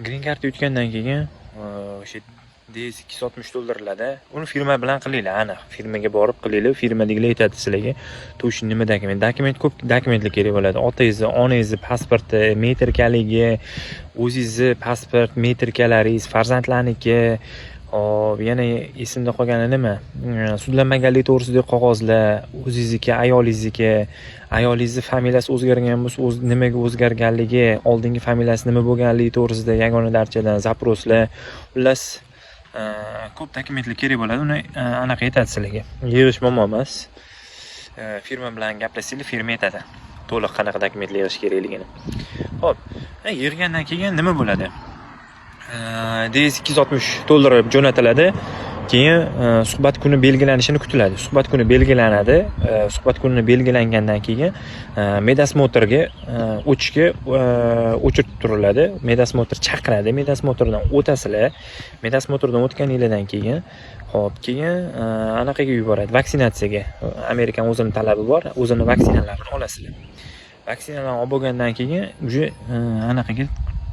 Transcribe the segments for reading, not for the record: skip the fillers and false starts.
Green card yutgandan keyin o'sha DS 260 to'ldiriladi. Uni firma bilan qilinglar, aniq. Firmaga borib qilinglar, firmadagilar aytadi sizlarga. Точно nima dokument. Dokument, ko'p dokumentlar kerak bo'ladi. Otangizni, onangizni pasporti, metrikaligi, o'zingizni pasport, metrikalaringiz, farzandlarniki. Hop, yana esimda qolgani nima? Sudlanmaganlik to'g'risidagi qog'ozlar, o'zingizniki, ayolingizniki, ayolingizni familiyasi o'zgargan bo'lsa, o'z nimaga o'zgarganligi, oldingi familiyasi nima bo'lganligi to'g'risida yagona darchadan запрос lar. Xullas, ko'p dokumentlar kerak bo'ladi. Uni anaqa aytadi sizlarga. Yig'ish muammo emas. Firma bilan gaplashsanglar, firma aytadi to'liq qanaqa dokumentlar yig'ish kerakligini. Xo'p, yig'gandan keyin nima bo'ladi? DS 260 to'ldirib jo'natiladi. Keyin suhbat kuni belgilanishini kutiladi. Suhbat kuni belgilanadi. Suhbat kuni belgilangandan keyin медосмотр ga o'tishga o'chirib turiladi. Медосмотр chaqiradi. Медосмотр dan o'tasizlar. Медосмотр dan o'tganinglardan keyin, hop, keyin anaqaga yuboradi, vaksinatsiyaga. Amerikani o'zini talabi bor, o'zini vaksinalarini olasizlar. Vaksinalarni olib bo'lgandan keyin уже anaqaga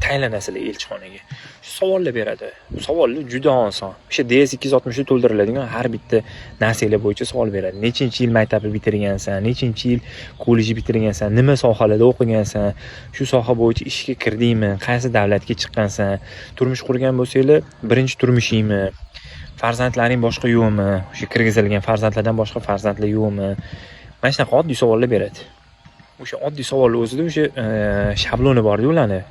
tayinlanasizlar, elchixonaga. Shu savollar beradi. Savollar juda oson. O'sha DS 260 to'ldiriladigan har bitta narsanglar bo'yicha savol beradi. Nechinchi yil maktabni bitirgansan, nechinchi yil kollejni bitirgansan, nima sohalarda o'qigansan, shu soha bo'yicha ishga kirdingmi, qaysi davlatga chiqqansan, turmush qurgan bo'lsanglar, birinchi turmushingmi, farzandlaring boshqa yo'qmi, o'sha kirgizilgan farzandlardan boshqa farzandlar yo'qmi? Mana shunaqa oddiy savollar beradi. O'sha oddiy savolni o'zida o'sha shabloni borda ularni.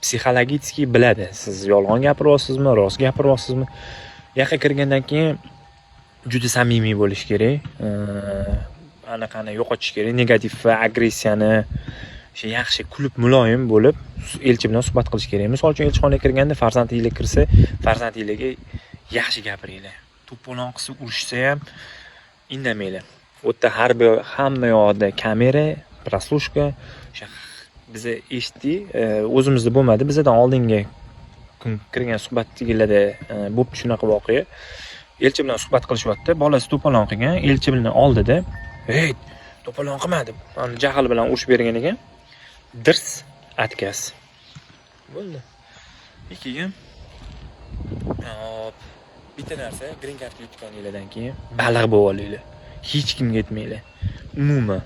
Психологически biladi. Siz yolg'on gapiryapsizmi, rost gapiryapsizmi? U yoqqa kirgandan keyin juda samimiy bo'lish kerak. Anaqani yo'qotish kerak, negativ va agressiyani. O'sha yaxshi kulib, muloyim bo'lib elchi bilan suhbat qilish kerak. Misol uchun, elchixonaga kirganda farzandinglar kirsa, farzandinglarga yaxshi gapiringlar. To'polon qilsa, urishsa ham indamanglar. U yerda har bir, hamma yoqda kamera, прослушка. O'sha biza eshitdik, o'zimizda bo'lmadi. Bizadan oldingi kun kirgan suhbatdagilarda bo'libdi shunaqa voqea. Elchi bilan suhbat qilishyapti, bolasi to'polon qilgan, elchi bilan oldida, "Ey, to'polon qilma", deb jahl bilan urishib bergan ekan. Dirs, отказ. Bo'ldi. И keyin, hop, bitta narsa, green card yutganinglardan keyin baliq bo'lib olinglar. Hech kimga aytmanglar. Umuman,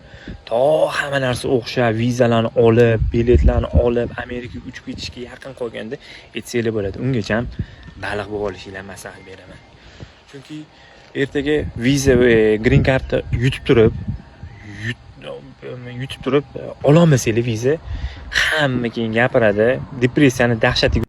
to hamma narsa o'xshab, vizalarni olib, biletlarni olib, Amerikaga uchib ketishga yaqin qolganda aytsanglar bo'ladi. Ungacha baliq bo'lib olishinglarni maslahat beraman. Chunki ertaga viza va green cardni yutib turib ololmasanglar viza, hamma keyin gapiradi, depressiyani dahshatiga.